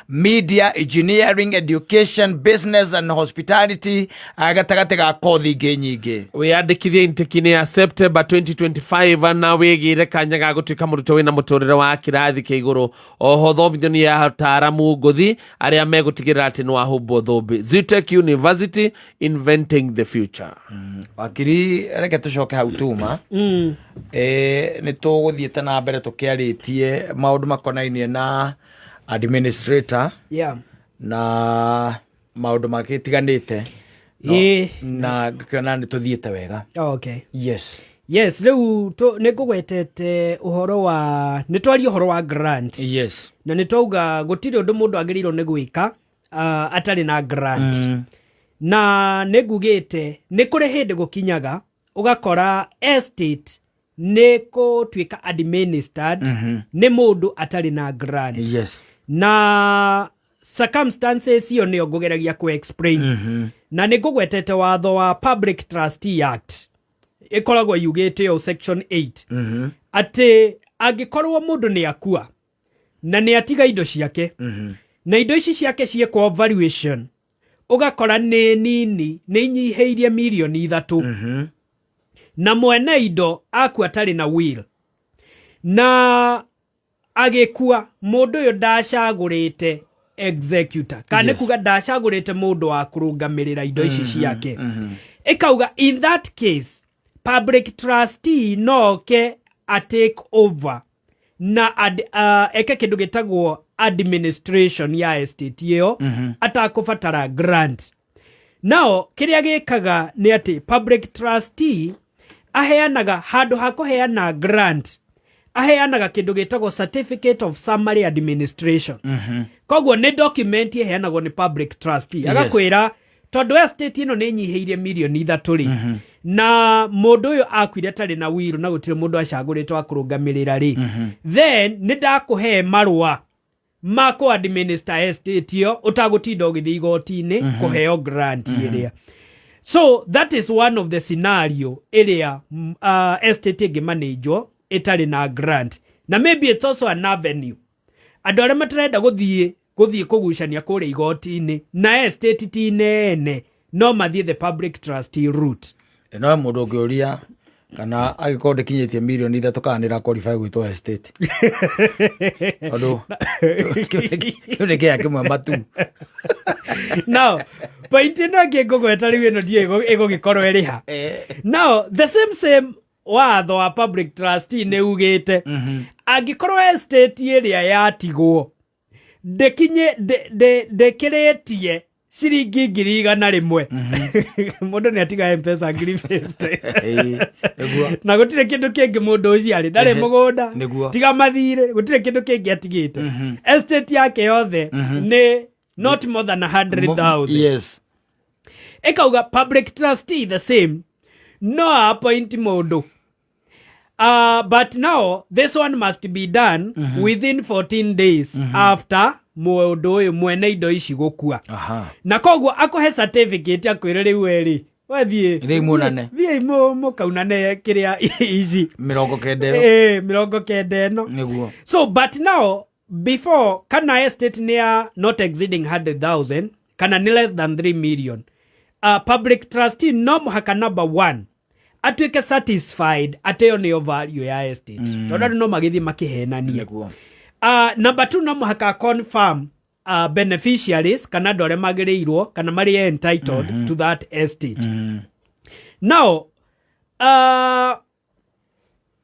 media engineering, education, business and hospitality, gatagatĩ ga kothi ingĩ nyingĩ. Wĩyandĩkithie intake-inĩ ya September 2025 na wĩgĩre kanya ga gũtuĩka mũrutwo wĩna mũtũrĩre wa kĩrathi kĩa igũrũ. Oho thomithio nĩ ataaramu ngũthi arĩa megũtigĩrĩra atĩ nĩ wahumbwo thũmbĩ. Zetech University, inventing the future. Wakiri, reke tũcoke hau tuma. Nĩ tũgũthiĩte na mbere tũkĩarĩtie maũndũ makonainie na administrator na maũndũ magĩtiganĩte. Na ngĩkĩona nĩ tũthiĩte wega. Yes. Yes, rĩu nĩ ngũgwetete ũhoro wa, nĩ twaria ũhoro wa grant. Na nĩ twauga gũtirĩ ũndũ mũndũ agĩrĩirwo nĩ gwĩka atarĩ na grant. Na nĩ ngugĩte nĩ kũrĩ hĩndĩ gũkinyaga ũgakora estate nĩ kũtuĩka administered nĩ mũndũ atarĩ na grant. Na circumstances icio nĩyo ngũgeragia kũ explain. Na nĩ ngũgwetete watho wa Public Trustee Act ĩkoragwo yugĩte ũũ, section 8, atĩ angĩkorwo mũndũ nĩ akua na nĩ atiga indo ciake, na indo ici ciake ciĩkwo valuation ũgakora nĩ nini, nĩ inyihĩirie mirioni 3, na mwene indo akua atarĩ na will, na agĩkua mũndũ ũyũ ndacagũrĩte executor, kana nĩ kuga ndacagũrĩte mũndũ wa kũrũgamĩrĩra indo ici ciake, ĩkauga in that case public trustee no oke a take over na eke kĩndũ gĩtagwo administration ya estate ĩyo atakũbatara grant. Nao kĩrĩa gĩkaga nĩ atĩ public trustee aheanaga, handũ ha kũheana grant, aheanaga kĩndũ gĩtagwo certificate of summary administration. Koguo nĩ document ĩheanagwo nĩ public trustee, agakwĩra tondũ estate ĩno nĩ ĩnyihĩirie mirioni 3 rĩ, na mũndũ ũyũ akuire atarĩ na will na gũtirĩ mũndũ acagũrĩtwo wa kũrũgamĩrĩra rĩ, then nĩ ndakũhe marũa ma kũ administer estate ĩyo ũtagũtinda ũgĩthiĩ igoti-inĩ kũheo grant ĩrĩa. So that is one of the scenario ĩrĩa estate ĩngĩmanĩnjwo ĩtarĩ na grant. Na maybe it's also an avenue andũ arĩa matarenda gũthiĩ kũgucania kũrĩa igoti-inĩ na estate ti nene, no mathiĩ the public trustee route. No mũndũ ũngĩũria kana angĩkorwo ndĩkinyĩtie mirioni 3 kana nĩ qualify gwĩtwo estate, tondũ kĩu nĩ kĩaya kĩmwe matu. Now point ĩno ĩngĩ ngũgweta rĩu, ĩno ndiũĩ ĩgũgĩkorwo ĩrĩ ha. Now the same watho wa public trustee nĩ ugĩte angĩkorwo estate ĩrĩa yatigwo ndĩkinye ndĩkĩrĩtie ciringi 100,000, mũndũ nĩ atiga Mpesa 50,000, na gũtirĩ kĩndũ kĩngĩ mũndũ ũcio arĩ ndarĩ mũgũnda tiga mathirĩ, gũtirĩ kĩndũ kĩngĩ atigĩte, estate yake yothe nĩ not more than 100,000, ĩkauga public trustee the same no appoint mũndũ, but now this one must be done within 14 days after mũndũ ũyũ mwene indo ici gũkua. Na koguo akũhe certificate, akwĩre rĩu werĩ wethiĩ Rĩu muonane. Thiĩi mũkaunane kĩrĩa ici 90 ĩyo. Ĩĩ, 90 ĩno. So but now before kana estate nĩ ya not exceeding 100,000 kana nĩ less than 3 million, public trustee no mũhaka number one atuĩke satisfied atĩ ĩyo nĩyo value ya estate, tondũ andũ no magĩthiĩ makĩhenania. Number two, no mũhaka confirm beneficiaries kana andũ arĩa magĩrĩirwo kana marĩ entitled to that estate. Now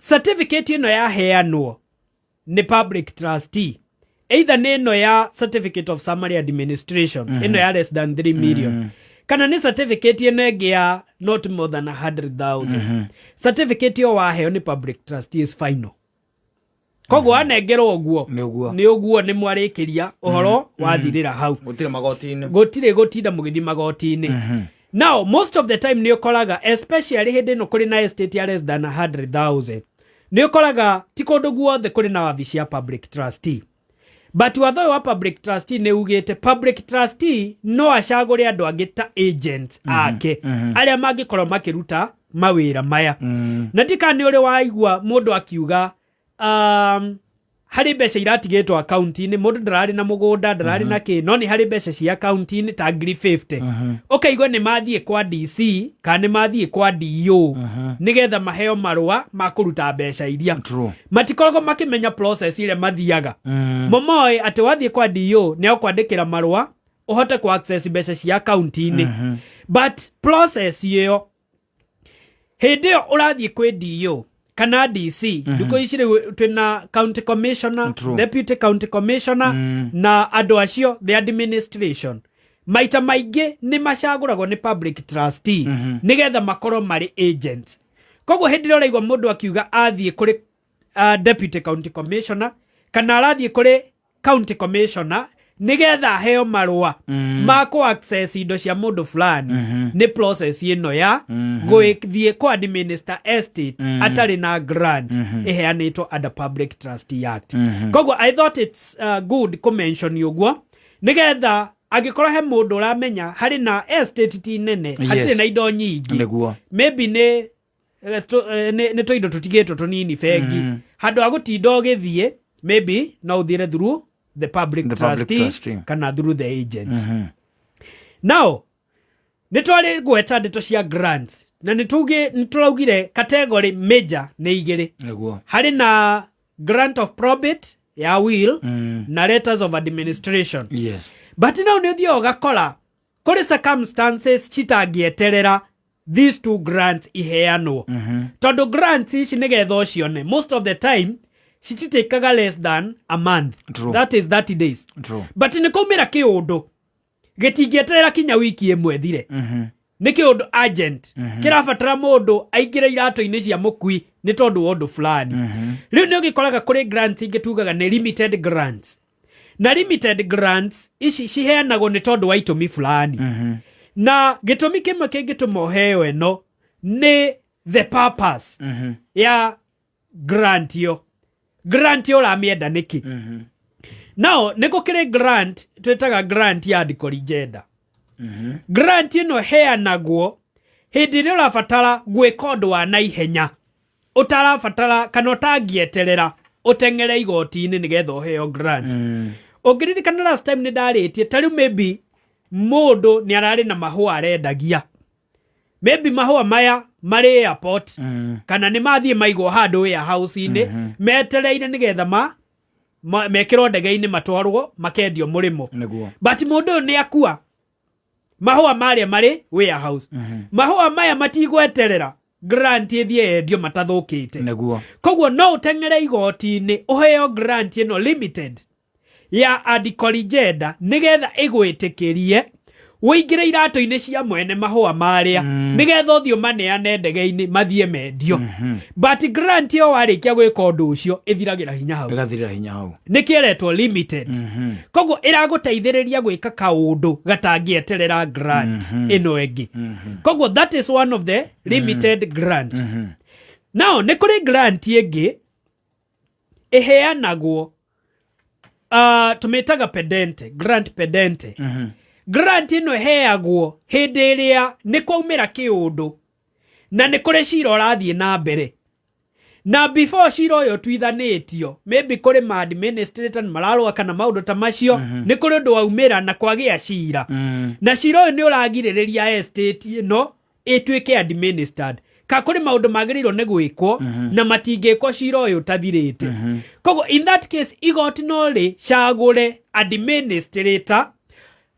certificate ĩno yaheanwo nĩ public trustee, either nĩ ĩno ya certificate of summary administration, ĩno ya less than 3 million, kana nĩ certificate ĩno ĩngĩ ya not more than 100,000, certificate ĩyo waheo nĩ public trustee is final. Koguo wanengerwo ũguo, Nĩ ũguo. Nĩ ũguo, nĩ mwarĩkĩria ũhoro, wathirĩra hau. Gũtirĩ magoti-inĩ. Gũtirĩ gũtinda mũgĩthiĩ magoti-inĩ. Now most of the time nĩ ũkoraga, especially hĩndĩ ĩno kũrĩ na estate ya less than 100,000, nĩ ũkoraga ti kũndũ guothe kũrĩ na wabici ya public trustee. But watho ũyũ wa public trustee nĩ ugĩte public trustee no acagũre andũ angĩ ta agents ake arĩa mangĩkorwo makĩruta mawĩra maya. Na ndika nĩ ũrĩ waigua mũndũ akiuga harĩ mbeca iratigĩtwo akaunti-inĩ, mũndũ ndararĩ na mũgũnda, ndararĩ na kĩ, no nĩ harĩ mbeca cia akaunti-inĩ ta 50,000. Ũkaigua nĩ mathiĩ kwa DC kana nĩ mathiĩ kwa DO nĩgetha maheo marũa ma kũruta mbeca iria. Matikoragwo makĩmenya process ĩrĩa mathiaga. Momoĩ atĩ wathiĩ kwa DO nĩ akwandĩkĩra marũa ũhote ku access mbeca cia akaunti-inĩ. But process ĩyo, hĩndĩ ĩyo ũrathiĩ kwĩ DO kana DC, thikũ ici rĩu twĩna county commissioner, deputy county commissioner, na andũ acio, the administration, maita maingĩ nĩ macagũragwo nĩ public trustee nĩgetha makorwo marĩ agents. Koguo hĩndĩ ĩrĩa ũraigua mũndũ akiuga athiĩ kũrĩ deputy county commissioner kana arathiĩ kũrĩ county commissioner nĩgetha aheo marũa ma kũ access indo cia mũndũ fulani, nĩ process ĩno ya gũthiĩ kũ administer estate atarĩ na grant ĩheanĩtwo under Public Trustee Act. Koguo I thought it's good kũ mention ũguo nĩgetha angĩkorwo he mũndũ ũramenya harĩ na estate ti nene, hatirĩ na indo nyingĩ, maybe nĩ nĩ tũindo tũtigĩtwo tũnini bengi, handũ ha gũtinda ũgĩthiĩ, maybe no ũthiĩre through the public The public trustee, trustee. kana through the agent. Now nĩ twarĩ gweta ndeto cia grants na nĩ tũraugire category major nĩ igĩrĩ. Harĩ na grant of probate ya will na letters of administration. But now nĩ ũthiaga ũgakora kũrĩ circumstances citangĩeterera these two grants iheanwo, tondũ grants ici nĩgetha ũcione, most of the time cititĩkaga less than a month. That is 30 days. But nĩ kaumĩra kĩũndũ gĩtingĩeterera kinya wiki ĩmwe thire, nĩ kĩũndũ urgent kĩrabatara mũndũ aingĩre iratũ-inĩ cia mũkui nĩ tondũ wa ũndũ fulani. Rĩu nĩ ũgĩkoraga kũrĩ grants ingĩ tugaga nĩ limited grants, na limited grants ici ciheanagwo nĩ tondũ wa itũmi fulani. Na gĩtũmi kĩmwe kĩngĩtũma ũheo ĩno nĩ the purpose ya grant ĩyo. Grant ĩyo ũramĩenda nĩkĩ? Now nĩ gũkĩrĩ grant twĩtaga grant ya ad corrigenda. Grant ĩno ĩheanagwo hĩndĩ ĩrĩa ũrabatara gwĩka ũndũ wa naihenya, ũtarabatara kana ũtangĩeterera ũteng'ere igoti-inĩ nĩgetha ũheo grant. Ũngĩririkana last time nĩ ndarĩtie, ta rĩu maybe mũndũ nĩ ararĩ na mahũa arendagia, maybe mahũa maya marĩ airport kana nĩ mathiĩ maigwo handũ warehouse-inĩ metereire nĩgetha ma mekĩrwo ndege-inĩ matwarwo makendio mũrĩmo. But mũndũ ũyũ nĩ akua, mahũa marĩa marĩ warehouse, mahũa maya matigweterera grant ĩthiĩ yendio matathũkĩte. Koguo no ũteng'ere igoti-inĩ ũheo grant ĩno limited ya ad corrigenda nĩgetha ĩgwĩtĩkĩrie ũingĩre iratũ-inĩ cia mwene mahũa marĩa, nĩgetha ũthiĩ ũmaneane ndege-inĩ mathiĩ mendio. But grant ĩyo warĩkia gwĩka ũndũ ũcio ĩthiragĩra hinya hau. Ĩgathirĩra hinya hau. Nĩkĩeretwo limited. Koguo ĩragũteithĩrĩria gwĩka kaũndũ gatangĩeterera grant ĩno ĩngĩ. Koguo that is one of the limited grant. Now nĩ kũrĩ grant ĩngĩ ĩheanagwo, tũmĩtaga pendente grant. Pendente grant ĩno ĩheagwo hĩndĩ ĩrĩa nĩ kwaumĩra kĩũndũ na nĩ kũrĩ cira ũrathiĩ na mbere, na before cira ũyũ ũtuithanĩtio, maybe kũrĩ ma administrator nĩ mararũa kana maũndũ ta macio, nĩ kũrĩ ũndũ waumĩra na kwagĩa cira, na cira ũyũ nĩ ũragirĩrĩria estate ĩno ĩtuĩke administered, ka kũrĩ maũndũ magĩrĩirwo nĩ gwĩkwo na matingĩkwo cira ũyũ ũtathirĩte. Koguo in that case igoti no rĩcagũre administrator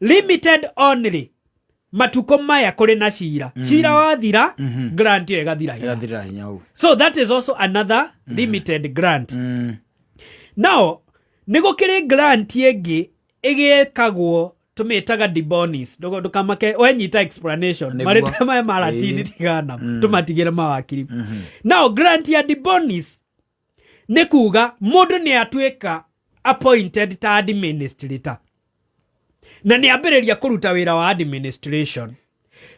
limited only matukũ maya kũrĩ na cira. Cira wathira, grant ĩyo ĩgathira hinya. Ĩgathirĩra hinya hau. So that is also another limited grant. Now nĩ gũkĩrĩ grant ĩngĩ ĩgĩkagwo tũmĩtaga de bonis. Ndũkamake wenyita explanation. Marĩtwa maya ma Latini, tigana tũmatigĩre mawakiri. Now grant ya de bonis Nĩ kuga mũndũ nĩ atuĩka appointed ta administrator na nĩ ambĩrĩria kũruta wĩra wa administration,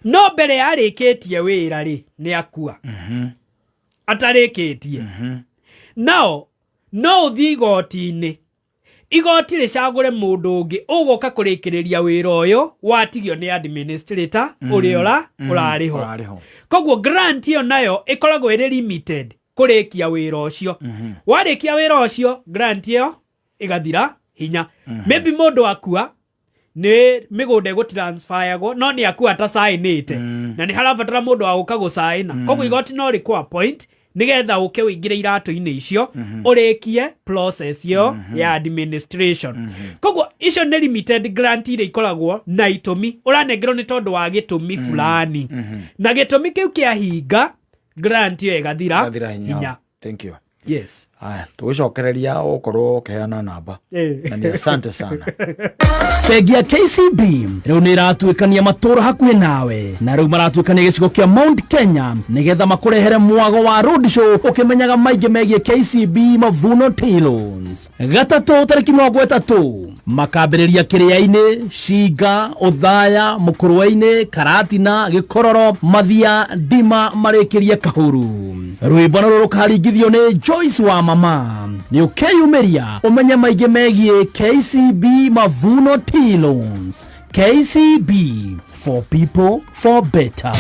no mbere yarĩkĩtie wĩra rĩ, nĩ akua atarĩkĩtie. Nao no ũthiĩ igoti-inĩ, igoti rĩcagũre mũndũ ũngĩ ũgũka kũrĩkĩrĩria wĩra ũyũ watigio nĩ administrator ũrĩa ũrarĩ ho. Ũrarĩ ho. Koguo grant ĩyo nayo ĩkoragwo ĩrĩ limited kũrĩkia wĩra ũcio. Warĩkia wĩra ũcio, grant ĩyo ĩgathira hinya. Maybe mũndũ akua, nĩ mĩgũnda ĩgũtransferagwo, no nĩ akua atacainĩte na nĩ harabatara mũndũ wa gũka gũcaina. Koguo igoti no rĩkũ appoint nĩgetha ũke ũingĩre iratũ-inĩ icio, ũrĩkie process ĩyo ya administration. Koguo icio nĩ limited grant iria ikoragwo na itũmi ũranengerwo nĩ tondũ wa gĩtũmi fulani, na gĩtũmi kĩu kĩahinga, grant ĩyo ĩgathira Ĩgathira hinya. hinya. Thank you. Yes. Haya, tũgĩcokereria ũkorwo ũkĩheana namba. Na ni asante sana. Bengi ya KCB rĩu nĩ ĩratuĩkania matũũra hakuhĩ nawe, na rĩu maratuĩkania gĩcigo kĩa Mount Kenya nĩgetha makũrehere mwago wa road show ũkĩmenyaga maingĩ megiĩ KCB Mavuno Tea Loans. Gatatũ tarĩki 30 makambĩrĩria Kĩrĩa-inĩ, Cinga, Ũthaya, Mũkũrwe-inĩ, Karatina, Gĩkororo, Mathia, Ndima, marĩkĩrie Kahuru. Rwĩmbo naruo rũkaringithio nĩ Joyce wa Mama. Nĩ ũkeyumĩria ũmenye maingĩ megiĩ KCB Mavuno Tea Loans. KCB, for people, for better.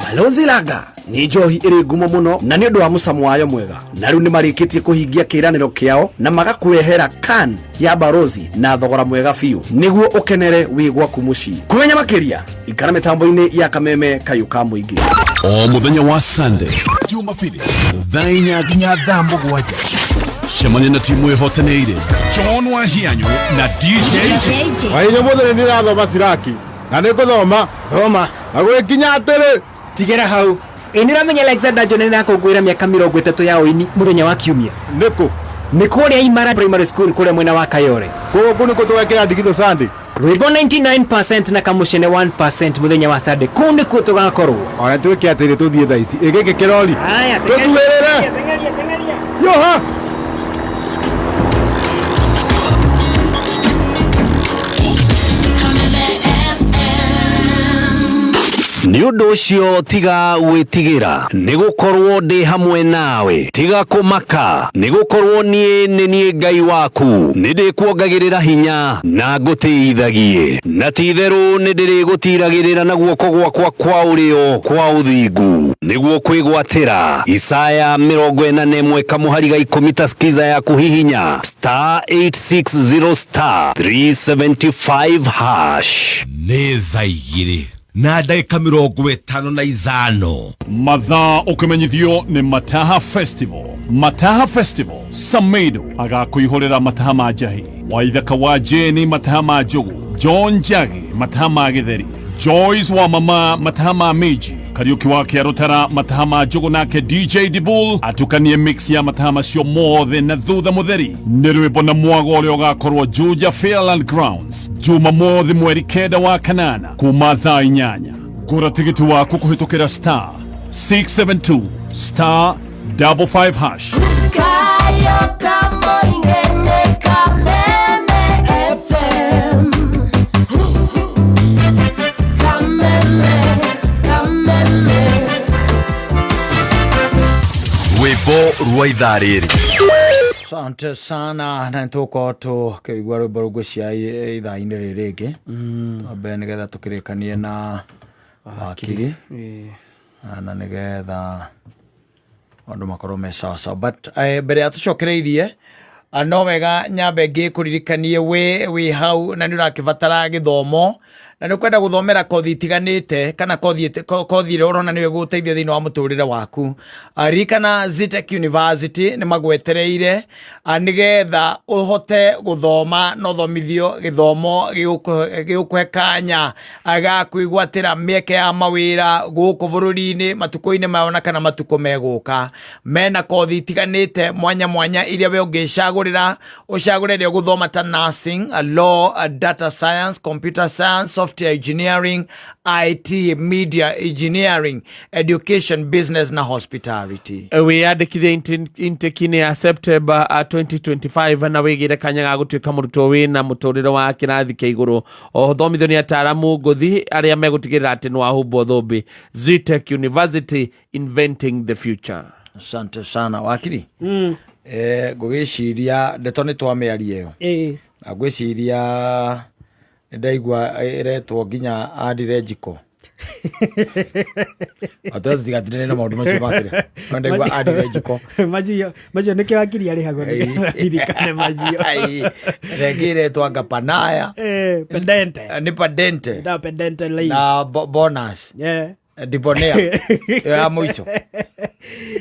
Balozi Lager nĩ njohi ĩrĩ ngumo mũno na nĩ ũndũ wa mũcamo wayo mwega, na rĩu nĩ marĩkĩtie kũhingia kĩĩranĩro kĩao na magakũrehera can ya Balozi na thogora mwega biũ nĩguo ũkenere wĩ gwaku mũciĩ. Kũmenya makĩria, ikara mĩtambo-inĩ ya Kameme Kayũ ka Mũingĩ. O muthenya wa Sunday, Jumapili, thaa 4 nginya thaa 7, cemania na timu ĩhotanĩire John Wahianyu na DJ. Wahinya mũthĩ nĩ ndĩrathoma ciraki na nĩ ngũthoma thoma na gwĩkinya atĩrĩ. Tigĩra hau. Ĩ nĩ ũramenya Alexander John nĩ akũngũĩra mĩaka 30 ya ũini mũthenya wa kiumia? Nĩkũ? Nĩ kũrĩa Imara Primary School, kũrĩa mwena wa Kayore. Koguo kũ nĩkũ tũgekĩra ndigithũ Sunday? Rwĩmbo 99% na kamũcene 1% mũthenya wa Sunday, kũu nĩkuo tũgakorwo. Ona twĩke atĩrĩ, tũthiĩ thaa ici ĩgĩkĩ kĩrori. Haya. Tũtuĩrĩre yoha. Nĩ ũndũ ũcio tiga gwĩtigĩra, nĩ gũkorwo ndĩ hamwe nawe. Tiga kũmaka, nĩ gũkorwo niĩ nĩ niĩ Ngai waku. Nĩ ndĩkuongagĩrĩra hinya na ngũtĩithagie, na ti-itherũ nĩ ndĩrĩgũtiragĩrĩra na guoko gwakwa kwa ũrĩo kwa ũthingu nĩguo kwĩgwatĩra. Isaya 41 kamũhari ga 10. Ta skiza ya kũhihinya star 860 star 375 hash. Nĩ thaa 2 na ndagĩka 55. Mathaa ũkĩmenyithio nĩ Mataha Festival. Mataha Festival, Samedo agakũihũrĩra mataha ma njahi, Waithaka wa Jeni mataha ma njugu, John Njagi mataha ma gĩtheri, Joyce wa Mama mataha ma minji, Kariuki wa Kĩarũtara mataha ma njugu, nake DJ Dibul atukanie mix ya mataha macio mothe. Na thutha mũtheri nĩ rwĩmbo na mwago ũrĩa ũgakorwo Juja Fairland Grounds Jumamothi mweri 9 wa kanana kuma thaa 8. Gũra tigiti waku kũhĩtũkĩra star 672 star 55 hash. Kayo kamoingene Kameme FM. Kameme, Kameme. Rwĩmbo rwa ithaa rĩrĩ. Asante sana, na nĩtũgũkorwo tũkĩigua rwĩmbo rũu cia ithaa-inĩ rĩrĩ rĩngĩ. Twambe nĩgetha tũkĩrĩkanie na wakiri na nĩgetha maũndũ makorwo me sawa sawa, but mbere ya tũcokereirie, no wega nyambe ngĩkũririkanie wĩ hau na nĩ ũrakĩbatara gĩthomo na nĩ ũkwenda gũthomera kothi itiganĩte kana kothi ĩrĩa ũrona nĩyo ĩgũgũteithia thĩinĩ wa mũtũrĩre waku. Ririkana Zetech University nĩ magwetereire, nĩgetha ũhote gũthoma na ũthomithio gĩthomo gĩgũkũhe kanya ga kwĩgwatĩra mĩeke ya mawĩra gũkũ bũrũri-inĩ matukũ-inĩ maya ona kana matukũ megũka. Mena kothi itiganĩte mwanya mwanya iria we ũngĩcagũrĩra, ũcagũre ĩrĩa ũgũthoma ta nursing, law, data science, computer science, Software engineering, IT, media engineering, education, business na hospitality. Wĩyandĩkithie intake-inĩ ya September 2025 na wĩgĩre kanya ga gũtuĩka mũrutwo wĩna mũtũrĩre wa kĩrathi kĩa igũrũ. Oho thomithio nĩ ataaramu ngũthi arĩa megũtigĩrĩra atĩ nĩ wahumbwo thũmbĩ. Zetech University, inventing the future. Asante sana wakiri. Ngũgĩciria ndeto nĩ twamĩaria ĩyo. Na ngwĩciria nĩ ndaigua ĩretwo nginya andire njiko. Atĩ tũtigatindane na maũndũ macio makĩria. No ndaigua andire njiko. Macio macio nĩkĩo akiri arĩhagwo nĩgetha aririkane macio. Rĩngĩ ĩretwo anga panaya. Pedente. Nĩ padente. Da pedente late. Na bonus. Debonair. Ĩyo ya mũico.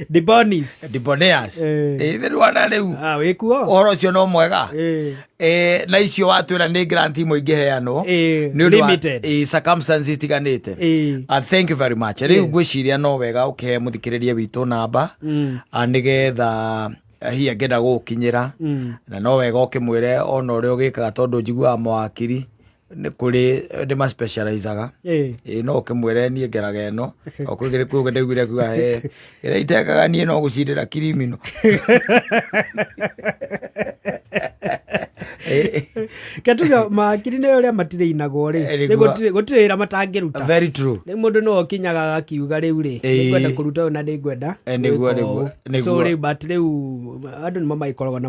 Debonis. Debonaires. Ĩ rwana rĩu. Ah, wĩkuo. Ũhoro ũcio no mwega. Na icio watwĩra nĩ grant imwe ingĩheanwo nĩ ũndũ wa Limited. Circumstances itiganĩte. Thank you very much. Rĩu ngwĩciria no wega ũkĩhe mũthikĩrĩria witũ namba nĩgetha hihi angĩenda gũgũkinyĩra na no wega ũkĩmwĩre ona ũrĩa ũgĩkaga tondũ njiguaga mawakiri nĩ kũrĩ nĩ maspecializaga. Ĩ no ũkĩmwĩre niĩ ngeraga ĩno o kwĩ kwĩ ndaiguire kuga ĩrĩa itekaga niĩ no gũcindĩra criminal. Ketuge makiri nĩ ũrĩa matirĩinagwo rĩ. Nĩguo. Gũtirĩ wĩra matangĩruta. Very true. Rĩu mũndũ no okinyaga agakiuga rĩu rĩ, nĩngwenda kũruta ũyũ na nĩngwenda Nĩguo, gwĩka nĩguo, ũũ. So nĩguo. rĩu but rĩu andũ nĩmo magĩkoragwo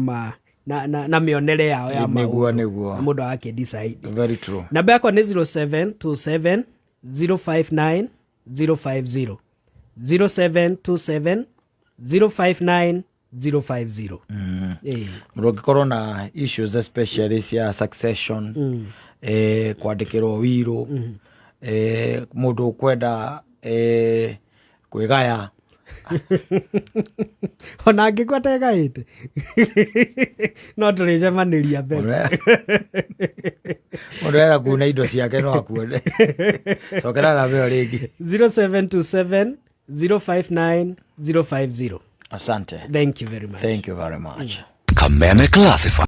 na mĩonere yao ya Nĩguo, maũndũ. nĩguo. Na mũndũ agakĩ-decide. Very true. Namba yakwa nĩ 0727 059 050, 0727 059 050. Mũndũ ũngĩkorwo na issues especially cia succession, kwandĩkĩrwo wirũ, mũndũ ũkwenda kwĩgaya. Ona angĩkorwo ategaĩte no tũrĩcemanĩria mbere. Mũndũ era kuna indo ciake no akuone. Cokera namba ĩyo rĩngĩ. 0727 059 050. Asante. Thank you very much. Thank you very much. Kameme Classified.